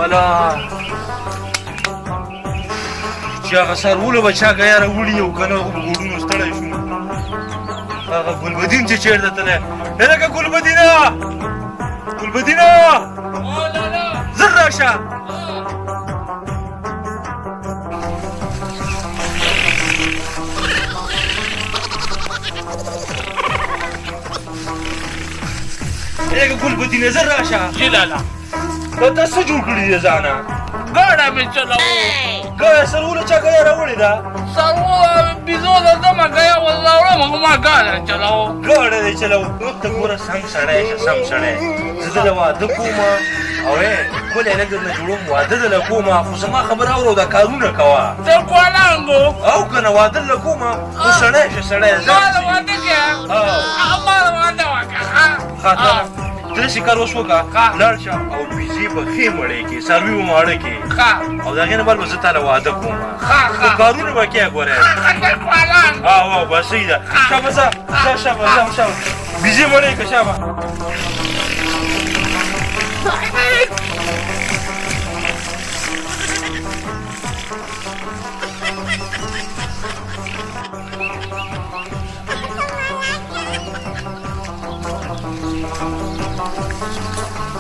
لالا چې هغه سرولو به چا ګیا راوړي او که نه هغه په ګوډونو ستړی شو. هغه ګلبدین چې چېرته تللی؟ هلکه ګلبدینه، ګلبدینه، زر راشه. هلکه ګلبدینه، زر راشه. جی لالا. دا تا څه جوړ کړي دي ځانه؟ ګاډه مې چلوو. ګاډه سرونه چا ګیا راوړې ده؟ سرونه بیزو له ځمه ګیا والله وړم، خو ما ګاډه چلوو. ګاډه دې چلوو؟ ته ګوره سم سړی شه، سم سړی. زه دله واده کوم او ښکلی هلک درنه جوړوم، واده دله کوم، خو زما خبره اوره او دا کارونه کوه. د کوالانګو او که نه واده دله کوم، خو سړی شه، سړی. ما له واده کې ما له واده وکړه. ښه، ته داسې کار اوس وکړه، لاړ شه او بیزې به ښې مړې کړې، څاروي به ماړه کړې، او د هغې نه بعد به زه تا له واده کوم، خو کارونه به کوې ګوره. او او بس صحیح ده. شابه ځه، ځه شابه، ځه شابه، بیزې مړې کړه، شابه.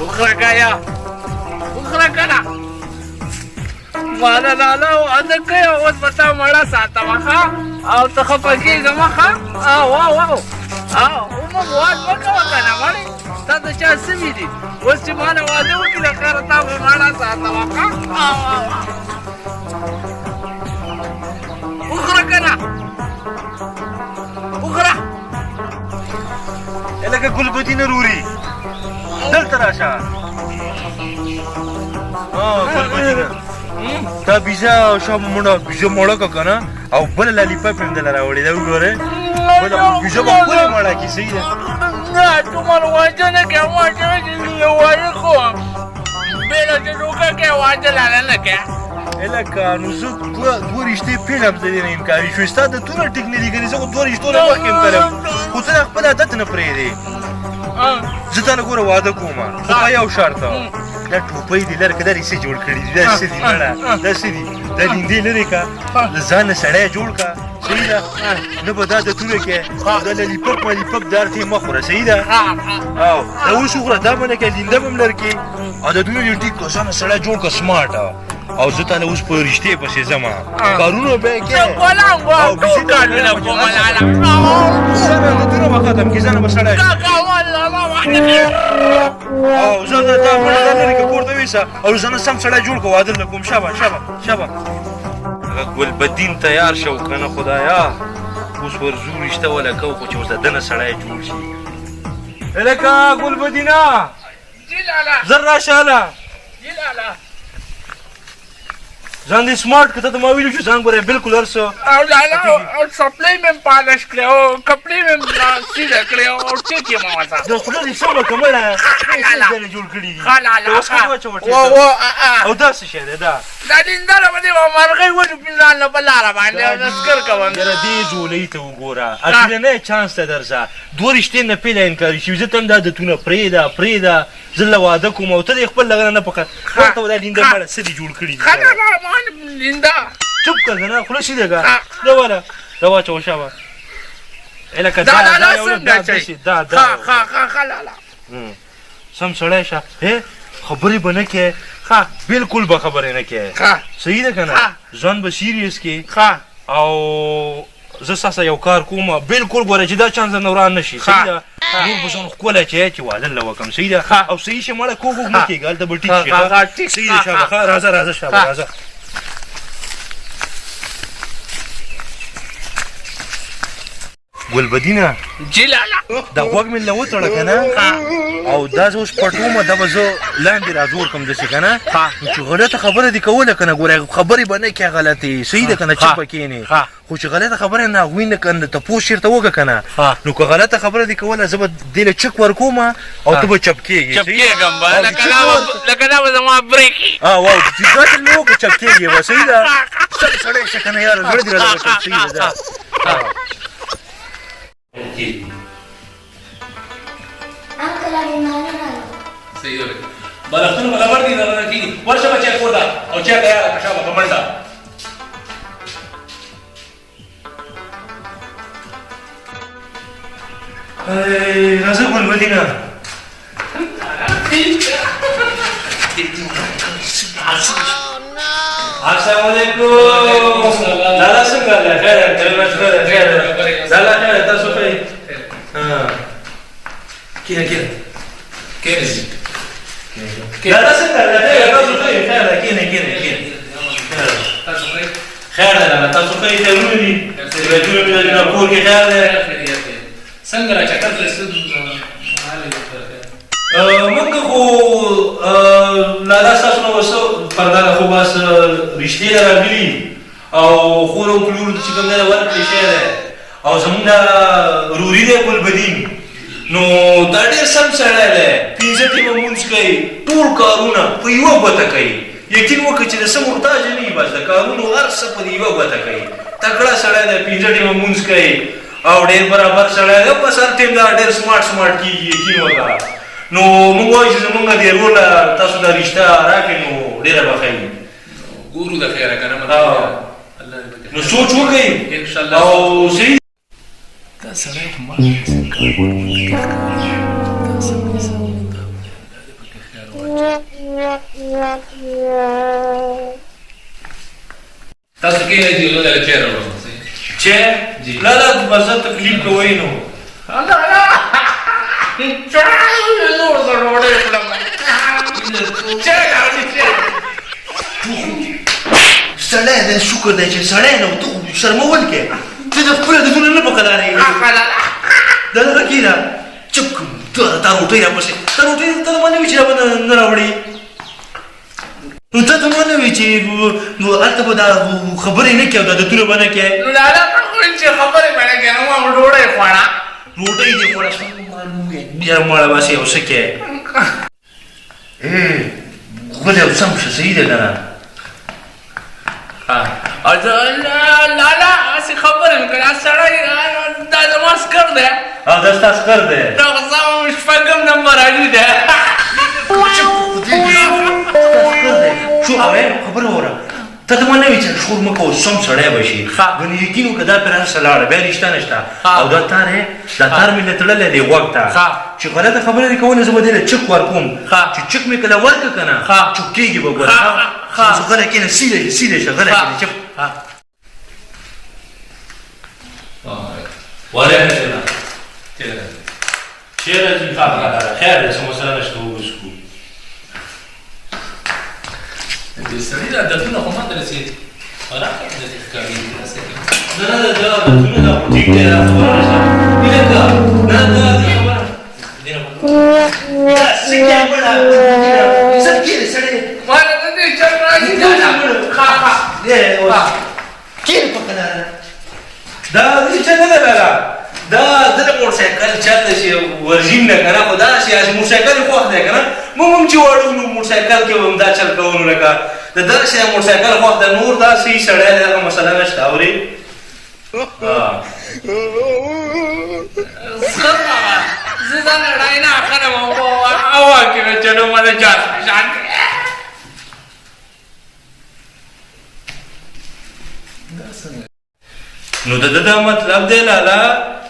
وخره ګایا، وخره کنه. ماله لالا واده کوي، اوس به تا مړه ساتم. ښه، او ته خفه کېږه مه. ښه، او او او او ومه واده مه کوه که نه مړې. تا ته چا څه ویلي؟ اوس چې ما له واده وکړي، له خیره تا به مړه ساتم. ښه، او او وخوره که نه، وخوره. لکه ګلبدین روري، دلته راشه. ګلبدین، تا بیزه شابه مړه، بیزه مړه که کنه، او بله لالیپاپ یې هم دله راوړې ده، وګوره بله بیزه به ښکلې مړه کړي. صحیح ده. نه، ته واده نه کوې، واده نه وایي، خو بېله چې دوکه کې واده لاله نه کوې. هلکه نو زه دوه رشتې پیل هم د دې نه انکاري شوې. ستا د تونه ټیک نه دي کنې، زه خو دوه رشتو نه مخکې هم تلم، خو ته د خپل عادت نه پرېږدې. زه تا له ګوره واده کوم، خو په یو شرط. دا ټوپۍ دې لرې که، دا دې څه جوړ کړي دي؟ دا څه دي مړه؟ دا څه دي؟ دا لیندې لرې که، له ځانه سړی جوړ که. صحیح ده؟ نه به دا عادتونه کې، دا لالیپپ مالیپپ دا هر څه مه خوره. صحیح ده؟ او دا اوس وخوره، دا به نه کې، لینده به هم لر کې. عادتونه دې ټیک که، ځانه سړی جوړ که، سمارټ. او زه تا له اوس په رشتې پسې ځم، کارونه به یې کې او ټول کارونه کوم لالا. ځانه عادتونه به ختم کړي، ځانه به سړی. او زه دا مړه دا لرې که، کور ته ویسه او ځانه سم سړی جوړ که، واده له کوم. شابه شابه شابه. هغه ګلبدین تیار شو که نه؟ خدایا، اوس ورځو رشته وله کوو، خو چې اوس د ده نه سړی جوړ شي. هلکه ګلبدینه، زر راشه هله. ځان دې سمارټ که. ته ته ما ویلي چې ځان ګوره بالکل هر څه. او لالا، او څپلۍ مې هم پالش کړې او کپړې مې هم سیده کړې او ټیک یې مه وسه. د خوله دې سمه که مړه جوړ کړي دي. ښه لالا. او دا څه شی دی؟ دا دا لیندره به دې مرغۍ وژو پنځان له په لاره باندې او لښکر کوم. یاره دې ځولۍ ته وګوره، اخیرنی چانس ته درځه. دوه رشتې نه پیله انکاري شوي. زه ته هم دا عادتونه پرېږده، پرېږده. زه له واده کوم او ته دې خپل دغه نه پکار ورته. دا لینده مړه څه دې جوړ کړي دي؟ ښه لالا، ما لینده. چوپ که کنه، خوله سیده که. دا واله، دا واچوه، شابه. لکه دا لالا څنګه چي؟ دا دا ښه ښه ښه ښه لالا، سم سړی شه. خبرې به نه کوې؟ ښه. بالکل به خبرې نه کوې. ښه. صحیح ده که نه؟ ځان به سیریس کې. ښه. او زه ستا سره یو کار کوم، بالکل ګوره چې دا چانس درنه وران نه شي. صحیح ده؟ نور به ځان ښکلی چې واده له وکړم. صحیح ده؟ او صحیح شي مړه، کوږ وږ مه کېږه، هلته به ټیک شي. صحیح ده؟ شابه. ښه، راځه راځه، شابه راځه. ګلبدینه. جی لالا. دا غوږ مې له وتړه که نه، او دا زه اوس پټوم، دا به زه لاندې راځور کړم داسې که نه، نو چې غلطه خبره دې کوله که نه، ګوره خبرې به نه کوې غلطې. صحیح ده که نه؟ چپ به کښېنې، خو چې غلطه خبره نه هغوی نه که نه تپوس چېرته وکړه که نه، نو که غلطه خبره دې کوله، زه به دې له چک ورکوم او ته به چپ کېږې. چپ کېږم به، لکه دا به زما برېک. او چې دا چل مې وکړه، چپ کېږې به. صحیح ده؟ سم سړی شه که نه یاره، زړه دې راته وکړ. صحیح ده دا. انکل، مېلمانه راغلل. صحیح ده. بالښتونه به خبر دي نه کېږي. ورشه بچه. او چای تیار کړه، شابه په منډه. راځه ګلبدینه. السلام علیکم. لالا څنګه دی؟ خیر دی؟ خیر دی، خیر دی. لالا خیر دی، تاسو ښه یئ؟ کښېنه کښېنه. کښېنه. لالا څنګه دی؟ خیر دی، تاسو ښه یئ؟ خیر دی، کښېنه کښېنه کښېنه. خیر دی لالا، تاسو ښه یئ؟ خیرونه دي؟ طبیعتونه مې درنه، کور کې خیر دی؟ څنګه را چکر ته څه؟ موږ خو لالا ستاسو نه اوس پرده ده، خو بس رشتې راغلي او خور او پلور چې کوم دی ورکړی شوی دی، او زموږ دا روري دی ګلبدین، نو دا ډېر سم سړی دی، 5 ټیمه لمونځ کوي، ټول کارونه په یوه ګوته کوي. یقین وکړه چې د څه محتاج نه وي، بس د کارونو هر څه په یوه ګوته کوي. تکړه سړی دی، 5 ټیمه لمونځ کوي او ډېر برابر سړی دی، بس هر ټیم دا ډېر سمارټ سمارټ کېږي. یقین وکړه. نو موږ وایو چې زمونږ دې ورور له تاسو دا رشته راکړئ نو ډېره به ښه وي. ګورو د خیره که نه، نو سوچ وکړئ انشاءالله. او صحیح دا سړی خو ما داسې کار وکړي، دا سړی سم دا دې پکې خیر واچوي. تاسو کښېنئ جي، زه درله چای راوړم. چای؟ لالا بس تکلیف کوئ نو. نور زه ډوډۍ خورم. چای راوړي، چای. سړی دی، شکر دی چې سړی نه و، ته خو شرمول کې، ته د خپل عادتونه نه په قلارې. دا دغه کښېنه، چپ کړم. تا روټۍ راپسې، تا روټۍ ته ما نه وي چې را نه راوړې، نو ته ته ما نه وي چې نو هلته به دا خبرې نه کوې او دا عادتونه به نه کوې. نو لالا ته خو چې خبرې به نه کوې، نو ما ډوډۍ خوړه. روټۍ دې خوړه، بیا ماړه باسې یو څه کوې. غلی او سم شه، صحیح دی که نه؟ لالا هسې خبرې مې کړې، سړی دا زما سکر دی. او دا ستا سکر دی؟ دا خو زما 6 نمبر علي دی. سکر دی. شو اورې خبره وره، ته ته ما نه وي چې شور مه کوه، سم سړی به شي. ګنې یقین وکړه دا پرې هر څه لاړه، بیا رشته نشته. او دا تار دی، دا تار مې له تړلی دی غوږ ته، چې غلطه خبره دې کوله زه به دې له چک ورکوم، چې چک مې کله ورکړه که نه چک کېږي به. ګوره زه غلی کښېنه، سیده سیده شه، غلی کښېنه، چپ. وعلیکم السلام. چېرې راځي؟ خیر دی، څه مسله نشته، وبه څکو. دې سړي عادتونه خو ما ته داسې خراب داسې ښکارېږي، داسې. نه نه، دا عادتونه دا خو ټیک دی، دا خبره نشته. لکه نه دا خبره دا څه کوې مړه؟ څه کېږي سړی؟ ماله د دې چل راځي لالا. ښه ښه. کېنه په قلاره. دا دې چل نه دی لالا، دا د موټرسایکل چل دی چې ورژیم نه که نه، خو داسې هسې موټرسایکل یې خوښ دی که نه. موږ هم چې واړو نو موټرسایکل کې به هم دا چل کوو، نو لکه د داسې موټرسایکل خوښ دی. نور دا صحیح سړی دی، هغه مسله نشته. اورې سخر بابا، زه دا لړای نه اخلم او هوا کې به چلوم د جاز په شان. نو د ده دا مطلب دی لالا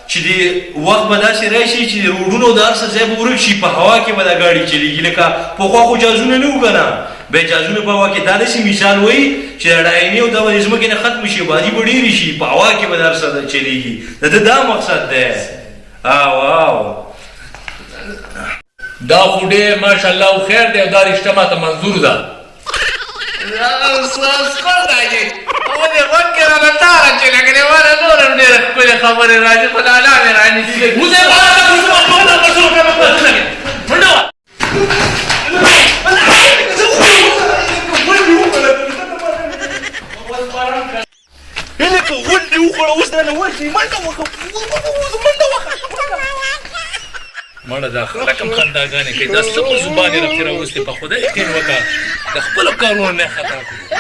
چې د وخت به داسې راشي چې د روډونو د هر څه ځای به ورک شي، په هوا کې به دا ګاډي چلېږي. لکه پخوا خو جازونه نه وو که نه، بیا جازونه په هوا کې. دا داسې مثال وایي چې دا ډاینې او دا به د ځمکې نه ختم شي، آبادي به ډېرې شي، په هوا کې به د هر څه چلېږي. د ده دا مقصد دی. او او دا خو ډېر ماشاءالله خیر دی، دا رشته ماته منظور ده. سکر دی چې او دې غوږ کې راته تاره چې لګلې، ماله نور هم ډېره ښکلې خبرې راځي، خو لالا مې رانیسي. وځه منډه وه. هلکه غول دې وخوړه، اوس درنه ورشي. منډه وکړه، منډه وکړه. مړه دا خلک هم خنداګانې کوي، دا څه په زبان یې راپسې راوستې؟ په خدای یقین وکړه د خپلو کارونو نه خطا کړو.